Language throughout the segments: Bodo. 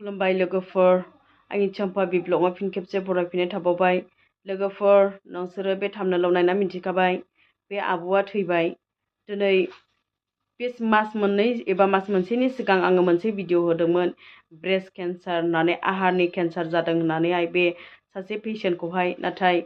खुलुमबाय लोगोफोर आंनि चम्पा बिब्लगआव फिन खेबसे बरायफिननाय थाबावबाय लोगोफोर नोंसोरो बे थाम्बनेलाव नायना मिन्थिखाबाय बे आब'आ थैबाय दिनै बे मास मोननै एबा मास मोनसेनि सिगां आङो मोनसे भिडिअ होदोंमोन ब्रेस्ट केन्सार होननानै आहारनि केन्सार जादों होननानैहाय बे सासे पेशेन्टखौहाय नाथाय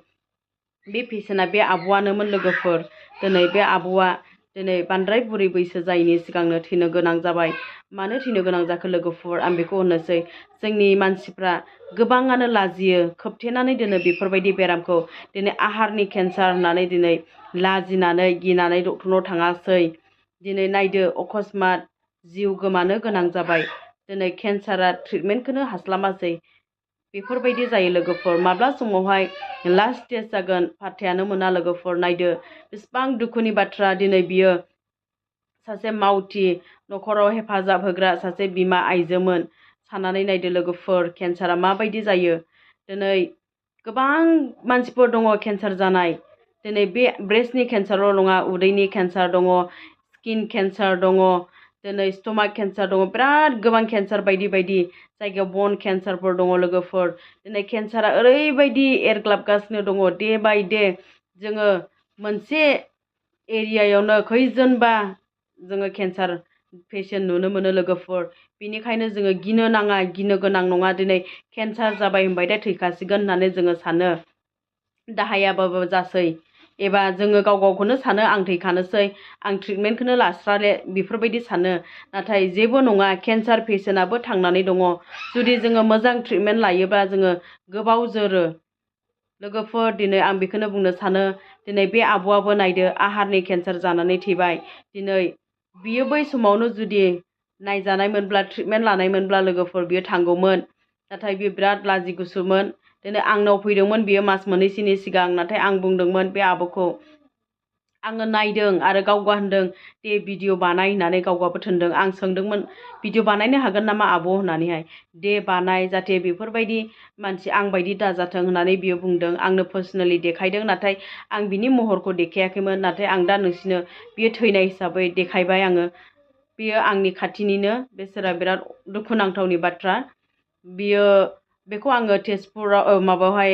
बे पेशेन्टआ बे आब'आनोमोन लोगोफोर दिनै बे आब'आ दिनै बांद्राय बुरै बैसो जायैनि सिगांनो थैनो गोनां जाबाय मानो थैनो गोनां जाखो लोगोफोर आं बेखौ होननोसै जोंनि मानसिफ्रा गोबाङानो लाजियो खोबथेनानै दोनो बेफोरबायदि बेरामखौ दिनै आहारनि केन्सार होननानै दिनै लाजिनानै गिनानै डक्टरनाव थाङासै दिनै नायदो अकस्माद जिउ गोमानो गोनां जाबाय दिनै केन्सारा ट्रिटमेन्टखौनो हास्लाबासै बेफोरबायदि जायो लोगोफोर माब्ला समावहाय लास्ट स्टेज जागोन फाथ्थायानो मोना लोगोफोर नायदो बेसेबां दुखुनि बाथ्रा दिनै बियो सासे मावथि न'खराव हेफाजाब होग्रा सासे बिमा आइजोमोन साननानै नायदो लोगोफोर केन्सारा माबायदि जायो दिनै गोबां मानसिफोर दङ केन्सार जानाय दिनै बे ब्रेस्टनि केन्सारल' नङा उदैनि केन्सार दङ स्किन केन्सार दङ दिनै स्टमाक केन्सार दङ बिराद गोबां केन्सार बायदि बायदि जायगायाव बन केन्सारफोर दङ लोगोफोर दिनै केन्सारा ओरैबायदि एरग्लाबगासिनो दङ डे बाय डे जोङो मोनसे एरियायावनो खैजोनबा जोङो केन्सार पेशेन्ट नुनो मोनो लोगोफोर बेनिखायनो जोङो गिनो नाङा गिनो गोनां नङा दिनै केन्सार जाबाय होनबाय दा थैखासिगोन होननानै जोङो सानो दाहायाबाबो जासै एबा जोङो गाव गावखौनो सानो आं थैखानोसै आं ट्रिटमेन्टखौनो लास्राले बेफोरबायदि सानो नाथाय जेबो नङा केन्सार पेशेन्टआबो थांनानै दङ जुदि जोङो मोजां ट्रिटमेन्ट लायोब्ला जोङो गोबाव जोरो लोगोफोर दिनै आं बेखौनो बुंनो सानो दिनै बे आब'आबो नायदो आहारनि केन्सार जानानै थैबाय दिनै बियो बै समावनो जुदि नायजानायमोनब्ला ट्रिटमेन्ट लानायमोनब्ला लोगोफोर बियो थांगौमोन नाथाय बियो बिराद लाजि गुसुमोन दिनै आंनाव फैदोंमोन बियो मास मोननैसोनि सिगां नाथाय आं बुंदोंमोन बे आब'खौ आङो नायदों आरो गावगा होनदों दे भिडिअ बानाय होननानै गावगाबो थोनदों आं सोंदोंमोन भिडिअ बानायनो हागोन नामा आब' होननानैहाय दे बानाय जाहाथे बेफोरबायदि मानसि आं बायदि दाजाथों होननानै बियो बुंदों आंनो पार्सनेलि देखायदों नाथाय आं बिनि महरखौ देखायाखैमोन नाथाय आं दा नोंसिनो बियो थैनाय हिसाबै देखायबाय आङो बियो आंनि खाथिनिनो बेसोरा बिराद दुखुनांथावनि बाथ्रा बियो बेखौ आङो तेजपुराव माबायावहाय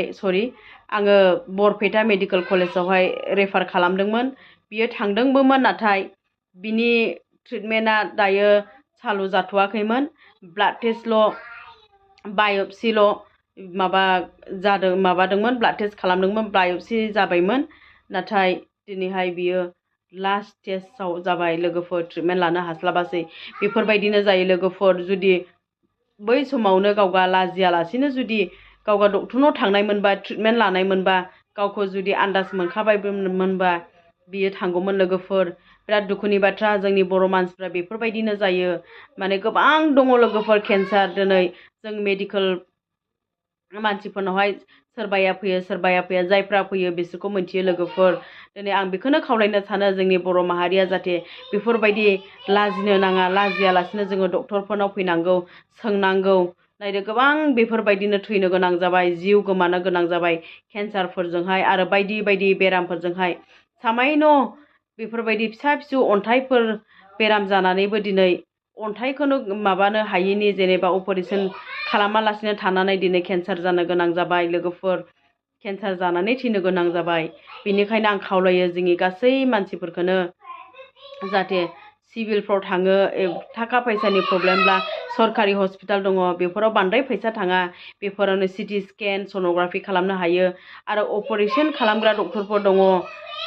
आङो बरपेटा मेडिकेल कलेजावहाय रेफार खालामदोंमोन बियो थांदोंबोमोन नाथाय बिनि ट्रिटमेन्टआ दायो चालु जाथ'वाखैमोन ब्लाड टेस्टल' बाय'प्सिल' माबादोंमोन ब्लाड टेस्ट खालामदोंमोन बाय'प्सि जाबायमोन नाथाय दिनैहाय बियो लास्ट स्टेजाव जाबाय लोगोफोर ट्रिटमेन्ट लानो हास्लाबासै बेफोरबायदिनो जायो लोगोफोर जुदि बै समावनो गावगा लाजियालासिनो जुदि गावगा डक्टरनाव थांनायमोनबा ट्रिटमेन्ट लानायमोनबा गावखौ जुदि आन्दाज मोनखाबायमोनबा बियो थांगौमोन लोगोफोर बिराद दुखुनि बाथ्रा जोंनि बर' मानसिफ्रा बेफोरबायदिनो जायो माने गोबां दङ लोगोफोर केन्सार दिनै जों मेडिकेल मानसिफोरनावहाय सोरबाया फैया जायफ्रा फैयो बिसोरखौ मिन्थियो लोगोफोर दिनै आं बेखौनो खावलायनो सानो जोंनि बर' माहारिया जाहाथे बेफोरबायदि लाजिनो नाङा लाजियालासिनो जोङो डक्टरफोरनाव फैनांगौ सोंनांगौ नायदो गोबां बेफोरबायदिनो थैनो गोनां जाबाय जिउ गोमानो गोनां जाबाय केन्सारफोरजोंहाय आरो बायदि बायदि बेरामफोरजोंहाय सामायन' बेफोरबायदि फिसा फिसौ अन्थाइफोर बेराम जानानैबो दिनै अन्थाइखौनो माबानो हायिनि जेनेबा अपारेसन खालामालासिनो थानानै दिनै केन्सार जानो गोनां जाबाय लोगोफोर केन्सार जानानै थैनो गोनां जाबाय बेनिखायनो आं खावलायो जोंनि गासै मानसिफोरखौनो जाहाथे सिभिलफ्राव थाङो थाखा फैसानि प्रब्लेमब्ला सरकारि हस्पिटाल दङ बेफोराव बांद्राय फैसा थाङा बेफोरावनो सिटि स्केन सन'ग्राफि खालामनो हायो आरो अपारेसन खालामग्रा डक्टरफोर दङ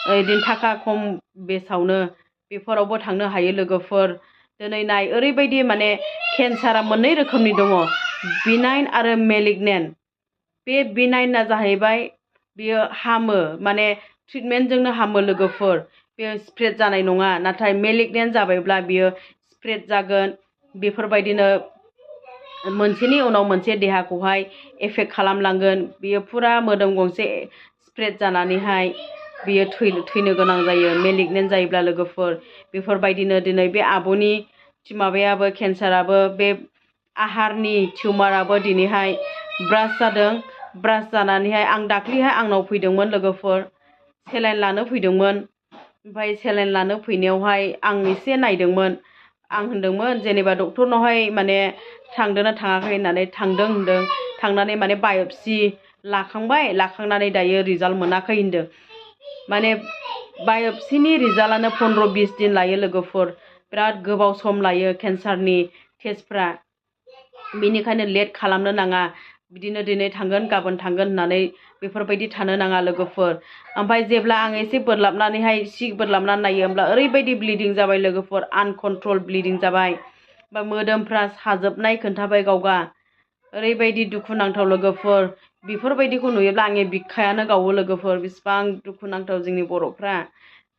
बिदिनो थाखा खम बेसावनो बेफोरावबो थांनो हायो लोगोफोर दिनै नाय ओरैबायदि माने केन्सारा मोननै रोखोमनि दङ बिनाइन आरो मेलिगनेन्ट बे बिनाइनआ जाहैबाय बियो हामो माने ट्रिटमेन्टजोंनो हामो लोगोफोर बेयो स्प्रेड जानाय नङा नाथाय मेलिगनेन्ट जाबायब्ला बियो स्प्रेड जागोन बेफोरबायदिनो मोनसेनि उनाव मोनसे देहाखौहाय एफेक्ट खालामलांगोन बियो फुरा मोदोम गंसे स्प्रेड जानानैहाय बियो थैनो गोनां जायो मेलिगनेन्ट जायोब्ला लोगोफोर बेफोरबायदिनो दिनै बे आब'नि माबायाबो केन्साराबो बे आहारनि टिउमाराबो दिनैहाय ब्रास्ट जादों ब्रास्ट जानानैहाय आं दाख्लैहाय आंनाव फैदोंमोन लोगोफोर सेलाइन लानो फैदोंमोन ओमफ्राय सेलाइन लानो फैनायावहाय आं एसे नायदोंमोन आं होनदोंमोन जेनेबा डक्टरनावहाय माने थांदोंना थाङाखै होननानै थांदों होनदों थांनानै माने बाय'प्सि लाखांनानै दायो रिजाल्ट मोनाखै होनदों माने बाय'प्सिनि रिजाल्टआनो 15-20 दिन लायो लोगोफोर बिराद गोबाव सम लायो केन्सारनि टेस्टफ्रा बेनिखायनो लेट खालामनो नाङा बिदिनो दिनै थांगोन गाबोन थांगोन होननानै बेफोरबायदि थानो नाङा लोगोफोर ओमफ्राय जेब्ला आं एसे बोरलाबनानैहाय बोरलाबनानै नायो होमब्ला ओरैबायदि ब्लिडिं जाबाय लोगोफोर आनकन्ट्रल ब्लिडिं जाबाय बा मोदोमफ्रा साजोबनाय खोन्थाबाय गावगा ओरैबायदि दुखुनांथाव लोगोफोर बेफोरबायदिखौ नुयोब्ला आंनि बिखायानो गावो लोगोफोर बेसेबां दुखुनांथाव जोंनि बर'फ्रा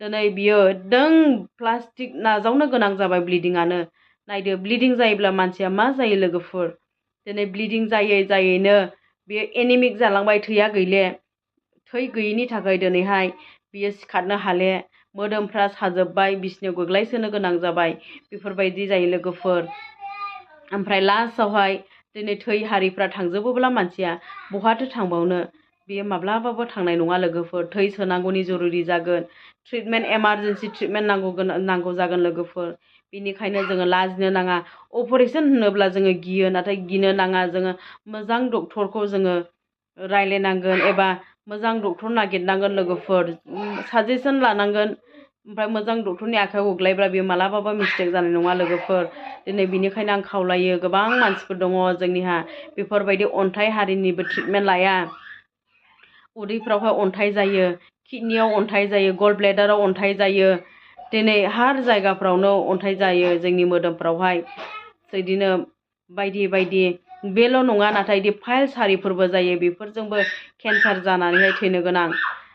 दिनै बियो एकदम प्लास्टिक नाजावनो गोनां जाबाय ब्लिडिंआनो नायदो ब्लिडिं जायोब्ला मानसिया मा जायो लोगोफोर दिनै ब्लिडिं जायैनो बियो एनिमिक जालांबाय थैया गैले थै गैयिनि थाखाय दिनैहाय बियो सिखारनो हाले मोदोमफ्रा साजोबबाय बिसिनायाव गोग्लैसोनो गोनां जाबाय बेफोरबायदि जायो लोगोफोर ओमफ्राय लास्टआवहाय दिनै थै हारिफ्रा थांजोबोब्ला मानसिया बहाथो थांबावनो बियो माब्लाबाबो थांनाय नङा लोगोफोर थै सोनांगौनि जरुरि जागोन ट्रिटमेन्ट इमारजेन्सि ट्रिटमेन्ट नांगौ जागोन लोगोफोर बेनिखायनो जोङो लाजिनो नाङा अपारेसन होनोब्ला जोङो गियो नाथाय गिनो नाङा जोङो मोजां डक्टरखौ जोङो रायलायनांगोन एबा मोजां डक्टर नागिरनांगोन लोगोफोर साजेसन लानांगोन ओमफ्राय मोजां डक्टरनि आखायाव गोग्लैब्ला बेयो मालाबाबो मिस्टेक जानाय नङा लोगोफोर दिनै बिनिखायनो आं खावलायो गोबां मानसिफोर दङ जोंनिहा बेफोरबायदि अन्थाइ हारिनिबो ट्रिटमेन्ट लाया उदैफ्रावहाय अन्थाइ जायो किडनियाव अन्थाइ जायो गल ब्लेडाराव अन्थाइ जायो दिनै हार जायगाफ्रावनो अन्थाइ जायो जोंनि मोदोमफ्रावहाय बिदिनो बायदि बायदि बेल' नङा नाथाय बिदि फाइल्स हारिफोरबो जायो बेफोरजोंबो केन्सार जानानैहाय थैनो गोनां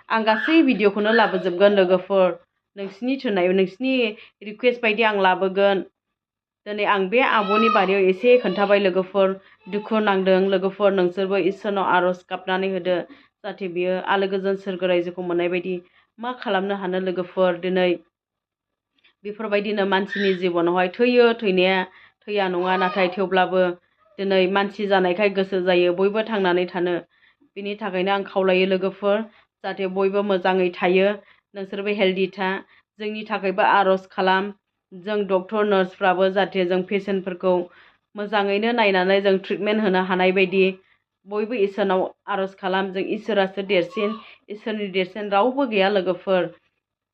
आं गासै भिडिअखौनो लाबोजोबगोन लोगोफोर नोंसिनि रिकुवेस्ट बायदि आं लाबोगोन दिनै आं बे आब'नि बारियाव एसे खोन्थाबाय लोगोफोर दुखु नांदों लोगोफोर नोंसोरबो इसोरनाव आर'ज गाबनानै होदो जाहाथे बियो आलो गोजोन सोरगो रायजोखौ मोननाय बायदि मा खालामनो हानो लोगोफोर दिनै बेफोरबायदिनो मानसिनि जिबनावहाय थैयो थैनाया थैया नङा नाथाय थेवब्लाबो दिनै मानसि जानायखाय गोसो जायो बयबो थांनानै थानो बिनि थाखायनो आं खावलायो लोगोफोर जाहाथे बयबो मोजाङै थायो नोंसोरबो हेल्दि था जोंनि थाखायबो आर'ज खालाम जों डक्टर नार्सफ्राबो जाहाथे जों पेसेन्टफोरखौ मोजाङैनो नायनानै जों ट्रिटमेन्ट होनो हानाय बायदि बयबो इसोरनाव आर'ज खालाम जों इसोरासो देरसिन इसोरनि देरसिन रावबो गैया लोगोफोर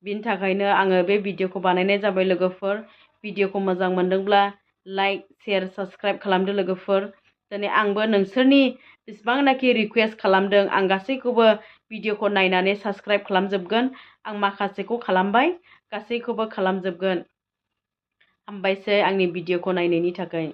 बिनि थाखायनो आङो बे भिडिअखौ बानायनाय जाबाय लोगोफोर भिडिअखौ मोजां मोनदोंब्ला लाइक शेयार साबस्क्राइब खालामदो लोगोफोर दिनै आंबो नोंसोरनि बेसेबांनाखि रिकुवेस्ट खालामदों आं गासैखौबो भिडिअखौ नायनानै साबस्क्राइब खालामजोबगोन आं माखासेखौ खालामबाय गासैखौबो खालामजोबगोन हामबायसै आंनि भिडिअखौ नायनायनि थाखाय